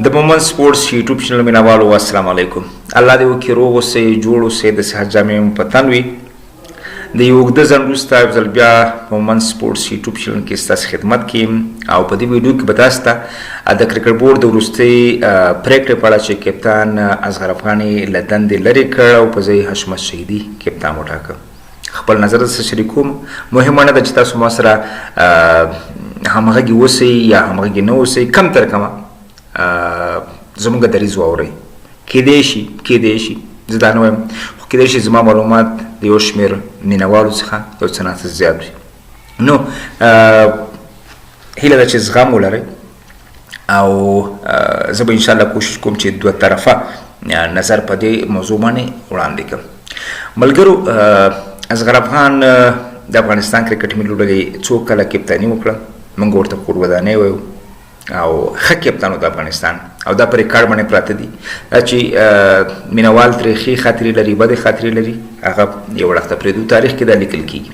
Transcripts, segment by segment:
د مومن سپورټس یوټیوب چینل مینوالو، السلام علیکم. الله دې وکړي روغ اوسئ، جوړ اوسئ، د صحت جامې مو په تن وي. د یو اوږده ځنډ وروسته یو ځل بیا مومن سپورټس یوټیوب چینل کې ستاسو خدمت کې، او په دې ویډیو کې به تاسو ته د کرکټ بورډ د وروستۍ پرېکړې په اړه چې کپتان اصغر افغاني له دندې لرې کړ او په ځای حشمت شهیدي کپتان وټاکه، خپل نظر درسره شریکوم. مهمه نه ده چې تاسو ما سره همغږي اوسئ یا همغږي نه اوسئ، کم تر کمه زموږ دریځ واورئ. کېدای شي، زه دا نه وایم، خو کېدای شي زما معلومات د یو شمېر مینهوالو څخه یو څه ناڅه زیات وي. نو هیله ده چې زغم ولرئ او زه به انشاءالله کوشش کوم چې دوه طرفه نظر په دې موضوع باندې وړاندې کړم. ملګرو، اصغر افغان د افغانستان کرکټ ملي لوبډلې څو کله کپتاني وکړه. موږ ورته کور ودانی وایو او ښه کپتان و د افغانستان، او دا په ریکارډ باندې پراته دي. دا چې مینهوال ترې ښې خاطرې لري، بدې خاطرې لري، هغه یو اړخ ته پرېږدو، تاریخ کې دا لیکل کېږي.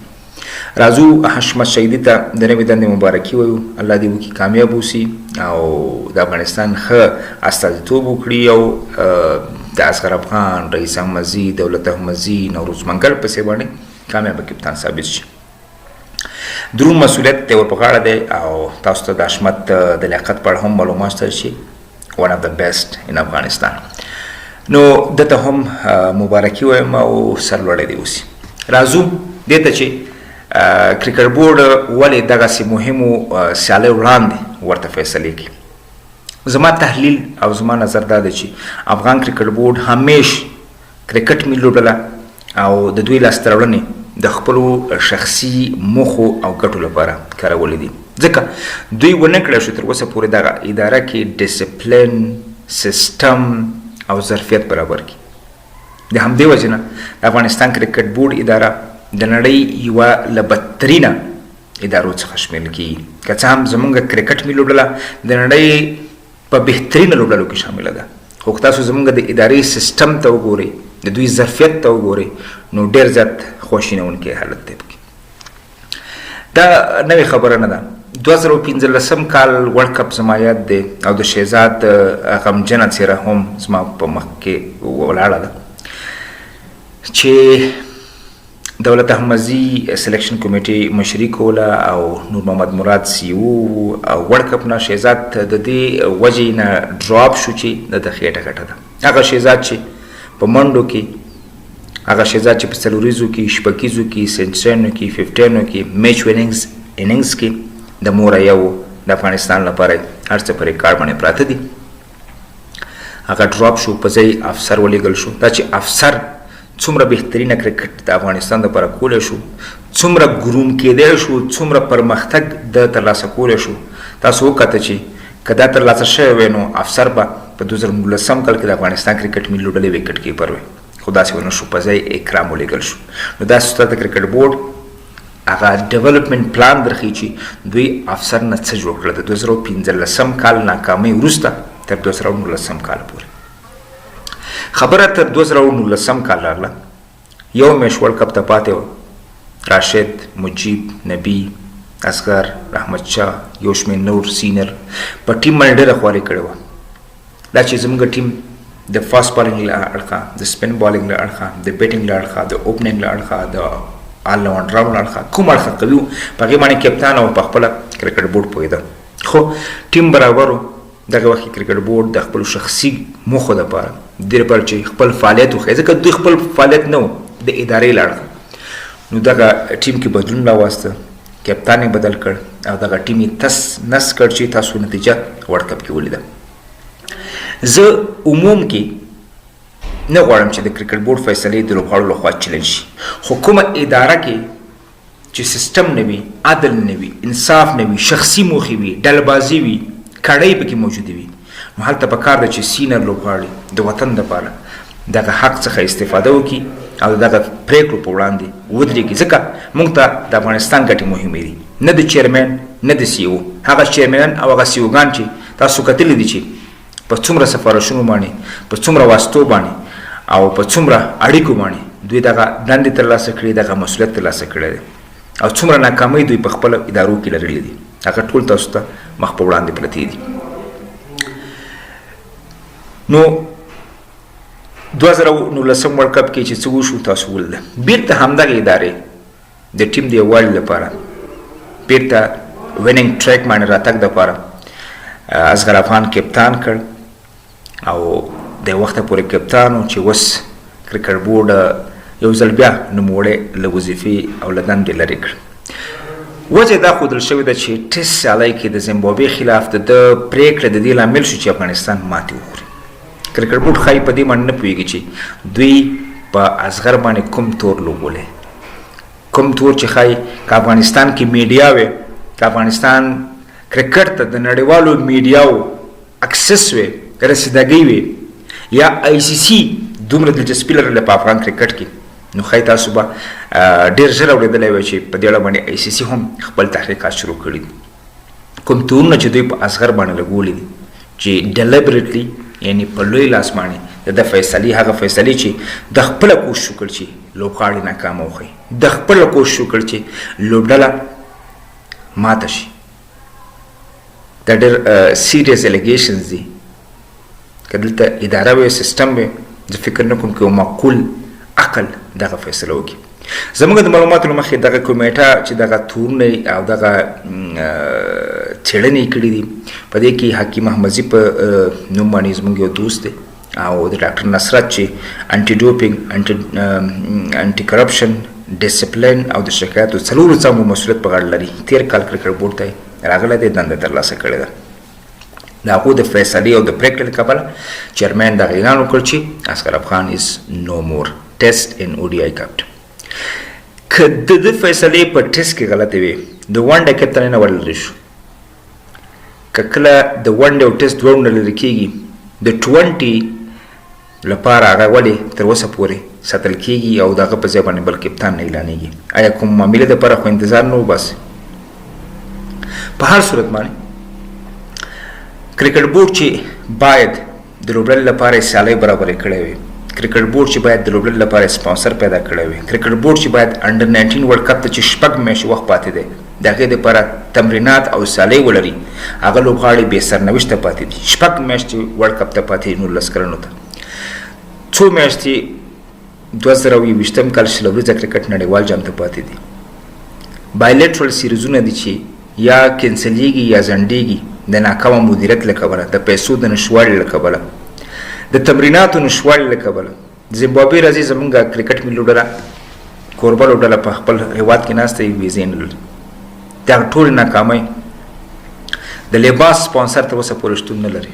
راځو، حشمت شهیدي ته د نوې دندې مبارکي وایو. الله دې وکړي کامیاب اوسي او د افغانستان ښه استازیتوب وکړي او د اصغر افغان، رئیس احمدزي، دولت احمدزي، نوروز منګل په څېر باندې کامیاب کپتان ثابت شي. دروند مسؤلیت دی ور په غاړه دی، او تاسو ته د حشمت د لیاقت په اړه هم معلومات شته چې one of the best in Afghanistan. نو دته هم مبارکي وایم او سرلوړی دی اوسي. راځو دې ته چې کرکټ بورډ ولې دغسې مهمو سیالیو وړاندې ورته فیصلې کوي. زما تحلیل او زما نظر دا دی چې افغان کرکټ بورډ همیش کرکټ ملي لوبډله او د دوی لاسته راوړنې د خپلو شخصي موخو او ګټو لپاره کارولې دي، ځکه دوی ونه کړای شو تر اوسه پورې دغه اداره کې ډیسپلین، سیستم او ظرفیت برابر کړي. د همدې وجې نه د افغانستان کرکټ بورډ اداره د نړۍ یوه له بدترینه ادارو څخه شمیرل کیږي. که څه هم زمونږ کرکټ ملي لوبډله د نړۍ په بهترینه لوبډلو کې شامله ده، خو که تاسو زمونږ د ادارې سیستم ته وګورئ، د دوی ظرفیت ته وګورئ، نو ډېر زیات خواشینونکی حالت دی پکې. دا نوې خبره نه ده. 2015 کال ورلډ کپ زما یاد دی او د شهزاد غمجنه څېره هم زما په مخ کې ولاړه ده چې دولت احمدزي سلیکشن کمیټې مشري کوله او نور محمد مراد سی او او ورلډ کپ نه شهزاد د دې وجې نه ډراپ شو چې د ده خېټه غټه ده. هغه شهزاد چې په منډو کې، هغه شهزاد چې په څلوریزو کې، شپږیزو کې، سنچرینو کې، ففټینو کې، میچ وننګز اننګز کې د موره یو د افغانستان لپاره هر څه په ریکارډ باندې پراته دي، هغه ډراپ شو، په ځای افسر ولېږل شو. دا چې افسر څومره بهترینه کرکټ د افغانستان لپاره کولی شو، څومره ګروم کېدای شو، څومره پرمختګ د ترلاسه کولی شو، تاسو وکته چې که دا ترلاسه شوی وی، نو افسر به په 2019 کال کې د افغانستان کرکټ ملي لوبډلې ویکټ کیپر وی، خو داسې ونه شو، په ځای اکرام ولېږل شو. نو دا ستاسو د کرکټ بورډ هغه ډیولپمنټ پلان درښیي چې دوی افسر نه څه جوړ کړل د 2015 کال ناکامۍ وروسته تر 2019 کال پورې. خبره تر 2019 کال راغله، یو میاشت ورلډ کپ ته پاتې و. راشد، مجیب، نبی، اصغر، رحمت شاه، یو شمېر نور سینر په ټیم باندې ډېره خواري کړې وه. دا چې زموږ ټیم د فاست بالینګ له اړخه، د سپین بالینګ له اړخه، د بیټینګ له اړخه، د اوپننګ له اړخه، د آل راونډ له اړخه کوم اړخه قوي و، په هغې باندې کپتان او په خپله کرکټ بورډ پوهېده، خو ټیم برابر و. دغه وخت کې کرکټ بورډ د خپلو شخصي موخو دپاره، د دې لپاره چې خپل فعالیت وښیي، ځکه دوی خپل فعالیت نه و د ادارې له اړخه، نو دغه ټیم کې بدلون راوسته، کپتان یې بدل کړ او دغه ټیم یې تس نس کړ چې تاسو نتیجه ورلډ کپ کې ولیده. زه عموم کې نه غواړم چې د کرکټ بورډ فیصلې د لوبغاړو لخوا چلن شي، خو کومه اداره کې چې سیستم نه وي، عدل نه وي، انصاف نه وي، شخصي موخې وي، ډلبازي وي، کړۍ پکې موجودې وي، نو هلته په کار ده چې سینر لوبغاړي د وطن دپاره دغه حق څخه استفاده وکړي او دغه پریکړو په وړاندې ودرېږي، ځکه موږ ته د افغانستان ګټې مهمې دي، نه د چیرمن، نه د سی او. هغه چیرمنان او هغه سی اوګان چې تاسو کتلي دي چې په څومره سفارشونو باندې، په څومره واسطو باندې او په څومره اړیکو باندې دوی دغه دندې ترلاسه کړي، دغه مسؤلیت ترلاسه کړی دی او څومره ناکامۍ دوی په خپل ادارو کې لرلې دي، هغه ټول تاسو ته مخ په وړاندې پرتې دي. نو 2019 ورلډ کپ کې چې څه وشو تاسو ولیدل، بیرته همدغه ادارې د ټیم د یووالي لپاره بیرته winning track باندې راتګ دپاره اصغر افغان کپتان کړ او د وخته پورې کپتان و چې اوس کرکټ بورډ یو ځل بیا نوموړی له وظیفې او له دندې لرې کړ. وجه دا ښودل شوې ده چې ټیسټ سیالۍ کې د زمبابوې خلاف د ده پرېکړه د دې لامل شو چې افغانستان ماتې وخوري. کرکټ بورډ ښایي په دې باندې نه پوهېږي چې دوی په اصغر باندې کوم تور لوبولی، کوم تور چې ښایي که افغانستان کې میډیا وي، که افغانستان کرکټ ته د نړیوالو میډیاو اکسس وي، رسیدګۍ وي، یا آی سي سي دومره دلچسپي لرله په افغان کرکټ کې، نو ښایي تاسو به ډېر ژر اورېدلی وی چې په دې اړه باندې آی سي سي هم خپل تحقیقات شروع کړي دي. کوم تورونه چې دوی په اصغر باندې لګولي دي چې ډیلیبریټلی، یعنی په لوی لاس باندې د ده فیصلې، هغه فیصلې چې د خپله کوشش وکړ چې لوبغاړي ناکامه وښيي، د خپله کوشش وکړ چې لوبډله ماته شي، دا ډېر سیریس الیګیشنز دي. که دلته اداره وي، سیستم وي، زه فکر نه کوم که یو معقول عقل دغه فیصله وکړي. زموږ د معلوماتو له مخې دغه کمیټه چې دغه تورونه او دغه څېړنې کړې دي، په دې کې حکیم احمدزي په نوم باندې زموږ یو دوست دی او د ډاکټر نصرت چې انټي ډوپینګ، انټي کرپشن، ډیسپلین او د شکایاتو څلورو څانګو مسؤلیت په غاړه لري، تېر کال کرکټ بورډ ته راغلی دی، دنده ترلاسه کړې ده. د هغو د فیصلې او د پرېکړې له کبله چیرمن دغه اعلان وکړ چې اصغر افغان از نو مور ټیسټ ان او ډي آی کپټن. که د ده فیصلې په ټیسټ کې غلطې وې، د ون ډے کپټن نه ولرې شو. که کله د ون ډے او ټیسټ دواړو نه لرې کېږي، د 20 لپاره هغه ولې تر اوسه پورې ساتل کېږي او د هغه په ځای باندې بل کپتان نه اعلانېږي؟ آیا کوم معاملې دپاره خو انتظار نه وباسي؟ په هر صورت باندې کرکټ بورډ چې باید د لوبډلې لپاره سیالۍ برابرې کړې وي، کرکټ بورډ چې باید د لوبډلې لپاره سپانسر پیدا کړی وي، کرکټ بورډ چې باید انډر 19 ورلډ کپ ته چې 6 میاشتې وخت پاتې دی د هغې دپاره تمرینات او سیالۍ ولري، هغه لوبغاړي بې سرنوشته پاتې دي. 6 میاشتې ورلډ کپ ته پاتې دي، 19 کلنو ته څو میاشتې 2021 کال 20 اوریزه کرکټ نړیوال جام ته پاتې دي. بایلیټرل سیریزونه دي چې یا کینسلیږي یا ځنډېږي د ناکامه مدیریت له کبله، د پیسو د نشوالي له کبله، د تمریناتو نشوالي له کبله. زیمبابوې راځي، زمونږ کرکټ ملي لوبډله کوربه لوبډله په خپل هیواد کې ناسته وي، ویزې نه لري. دغه ټولې ناکامۍ د لباس سپانسر تر اوسه پورې شتون نه لري،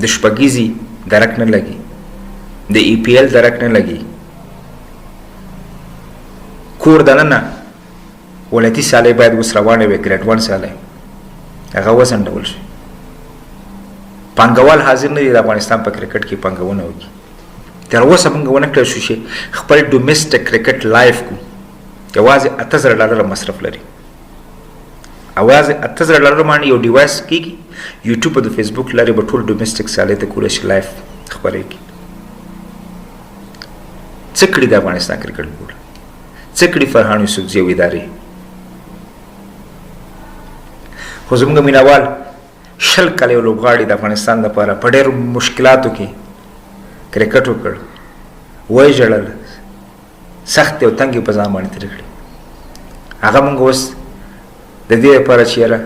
د شپږیزې درک نه لګي، د ای پي ایل درک نه لګي، کور دننه ولایتي سیالۍ باید اوس روانې وي، ګریډ 1 سیالۍ هغه وځنډول شي. پانګوال حاضر نه دي د افغانستان په کرکټ کې پانګونه وکړي. تر اوسه موږ ونه کړای شو چې خپل ډومېسټک کرکټ لایف کو، یوازې 8000 ډالر مصرف لري. یوازې 8000 ډالر باندې یو ډیوایس کېږي، یوټیوب او د فیسبوک لارې به ټول ډومېسټک سیالۍ ته کولی شي لایف خپرې کړي. څه کړي د افغانستان کرکټ بورډ؟ څه کړي فرهان یوسفزي او ادارې؟ خو زموږ مینهوال 20 کاله یو لوبغاړي د افغانستان لپاره په ډېرو مشکلاتو کې کرکټ وکړ، ویې ژړل، سختې او تنګې په ځان باندې تېرې کړې. هغه موږ اوس د دې لپاره چې یاره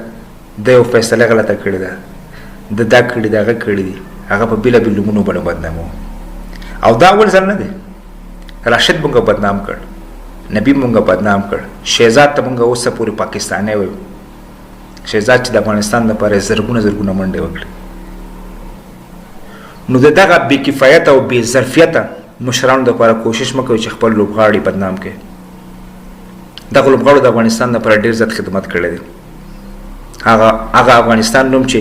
ده یو فیصله غلطه کړې ده، ده دا کړي ده، هغه کړي دي، هغه په بېلابېلو نومونو باندې بدناموو. او دا اول ځل نه دی، راشد مونږ بدنام کړ، نبی مونږ بدنام کړ، شهزاد ته مونږ اوسه پورې پاکستانی وایو، شهزاد چې د افغانستان لپاره زرګونه زرګونه منډې وکړې. نو د دغه بې کفایته او بې ظرفیته مشرانو لپاره کوشش مه کوئ چې خپل لوبغاړي بدنام کړئ. دغه لوبغاړو د افغانستان لپاره ډېر زیات خدمت کړی دی. هغه افغانستان نوم چې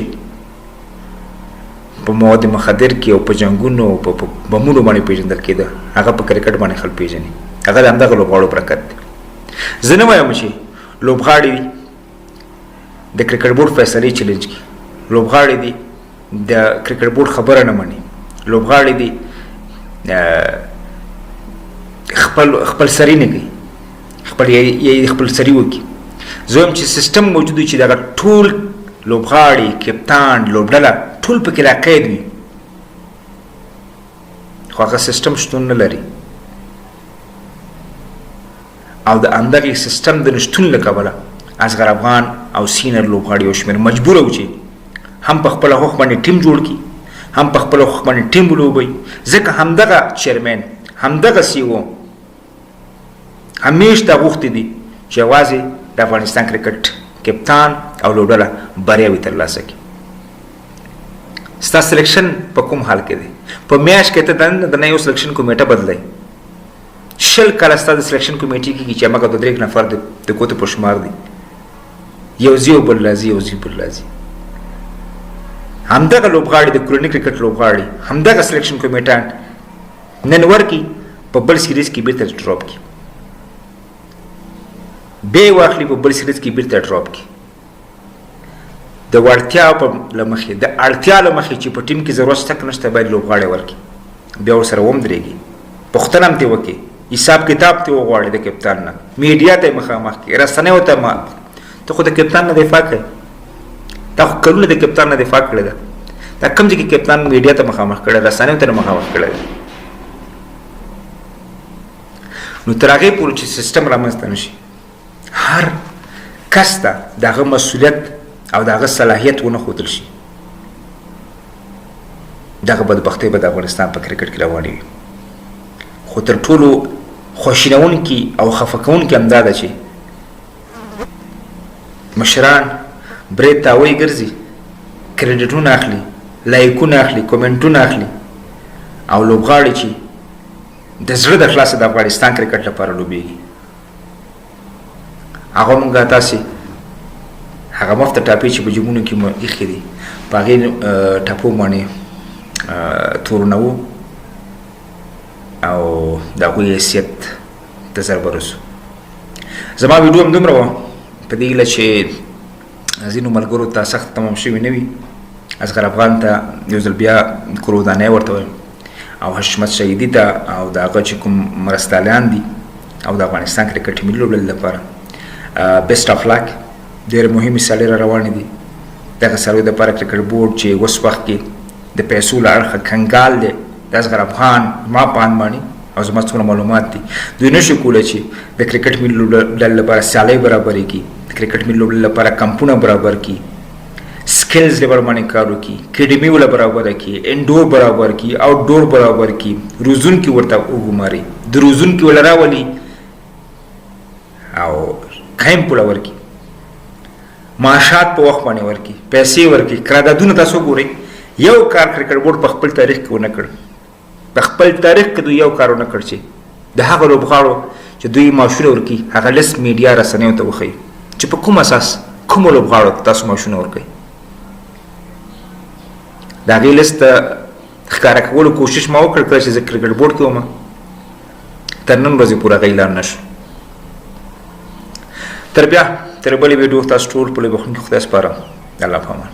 په مواد مخدر کې او په جنګونو او په بمونو باندې پیژندل کېده، هغه په کرکټ باندې خلک پیژني، هغه د همدغه لوبغاړو برکت دی. زه نه وایم چې لوبغاړي دي د کرکټ بورډ فیصلې چیلنج کړي، لوبغاړي دي د کرکټ بورډ خبره نه مني، لوبغاړي دي خپل سری نه کوي، خپل یې خپل سری وکړي. زه وایم چې سیستم موجود وي چې دغه ټول لوبغاړي، کپتان، لوبډله ټول پکې را قید وي. خو هغه سیستم شتون نه لري او د همدغې سیستم د نشتون له کبله اصغر افغان او سینر لوبغاړي یو شمېر مجبور وو چې هم په خپله خوښ باندې ټیم جوړ کړي، هم په خپله خوښ باندې ټیم ولوبوي، ځکه همدغه چیرمن، همدغه سی او همیش دا غوښتي دي چې یوازې د افغانستان کرکټ کپتان او لوبډله بریاوې ترلاسه کړي. ستا سلیکشن په کوم حال کې دی؟ په میاشت کې ته دننه د نه یو سلیکشن کمیټه بدلوي، 20 کاله ستا د سلیکشن کمیټې کېږي چې هماغه دوه درې نفر د ګوتو په شمار دي، یو ځي او بل راځي، یو ځي بل راځي. همدغه لوبغاړي د کورني کرکټ لوبغاړي همدغه سلیکشن کمیټه نن ورکي، په بل سیریز کې بیرته ډراپ کړي، بیا یې واخلي په بل سیریز کې بیرته ډراپ کړي. د وړتیا په له مخې، د اړتیا له مخې چې په ټیم کې ضرورت شته که نشته باید لوبغاړی ورکړي، بیا ورسره ومدرېږي، پوښتنه هم ترې وکړي، حساب کتاب ترې وغواړي د کپتان نه، میډیا ته یې مخامخ کړي، رسنیو ته ما ته خو د کپتان نه دفاع کوې، تا خو کلونه د کپتان نه دفاع کړې ده، دا کوم ځای کې کپتان میډیا ته مخامخ کړی، رسنیو ته مخامخ کړی؟ نو تر هغې پورې چې سیستم رامنځته نه شي، هر کس ته د هغه مسؤلیت او د هغه صلاحیت ونه ښودل شي، دغه بدبختۍ به د افغانستان په کرکټ کې روانې وي. خو تر ټولو خواشینونکي او خفه کوونکي هم دا ده چې مشران برې تاوی ګرځي، کریډیټونه اخلي، لایکونه اخلي، کومنټونه اخلي، او لوبغاړي چې د زړه د خلاصه د افغانستان کرکټ لپاره لوبېږي، هغه مونږ تاسې هغه مفته ټاپې چې په جیبونو کې مو ایښې دي په هغې ټاپو باندې تورنوو او د هغوی حیثیت ته ضربه رسو. زما ویډیو هم دومره وه، په دې هیله چې ځینو ملګرو ته سخت تمام شوي نه وي. اصغر افغان ته یو ځل بیا کورودانۍ ورته وایم، او حشمت شهیدي ته او د هغه چې کوم مرستیالان دي او د افغانستان کرکټ ملي لوبډلې لپاره بیسټ اف لاک. ډېرې مهمې سیالۍ را روانې دي. دغه سیالیو دپاره کرکټ بورډ چې اوس وخت کې د پیسو له اړخه کنګال دی، د اصغر افغان زما په اند باندې او زما څومره معلومات دي، دوی نشي کولی چې د کرکټ ملي لوبډلې لپاره سیالۍ برابرې کړي، د کرکټ ملي لوبډلې لپاره کمپونه برابر کړي، سکلز لیول باندې کار وکړي، اکیډمي ولا برابره کړي، انډور برابر کړي، آوټ ډور برابر کړي، روزونکي ورته وګماري، د روزونکي ولا راولي او کیمپ ولا ورکړي، معاشات په وخت باندې ورکړي، پیسې ورکړي، قراردادونه. تاسو ګورئ، یو کار کرکټ بورډ په خپل تاریخ کې ونه کړ، په خپل تاریخ کې دوی یو کار ونه کړ چې د هغه لوبغاړو چې دوی معاشونه ورکړي هغه لست میډیا رسنیو ته وښیي چې په کوم اساس کومو لوبغاړو ته تاسو معاشونه ورکوئ. د هغې لست ښکاره کولو کوشش ما وکړ کله چې زه کرکټ بورډ کې وم، تر نن ورځې پورې هغه اعلان نه شو. تر بیا تر بلې ویډیو تاسو ټول په لوی بخښونکي خدای سپارم. الله په امان.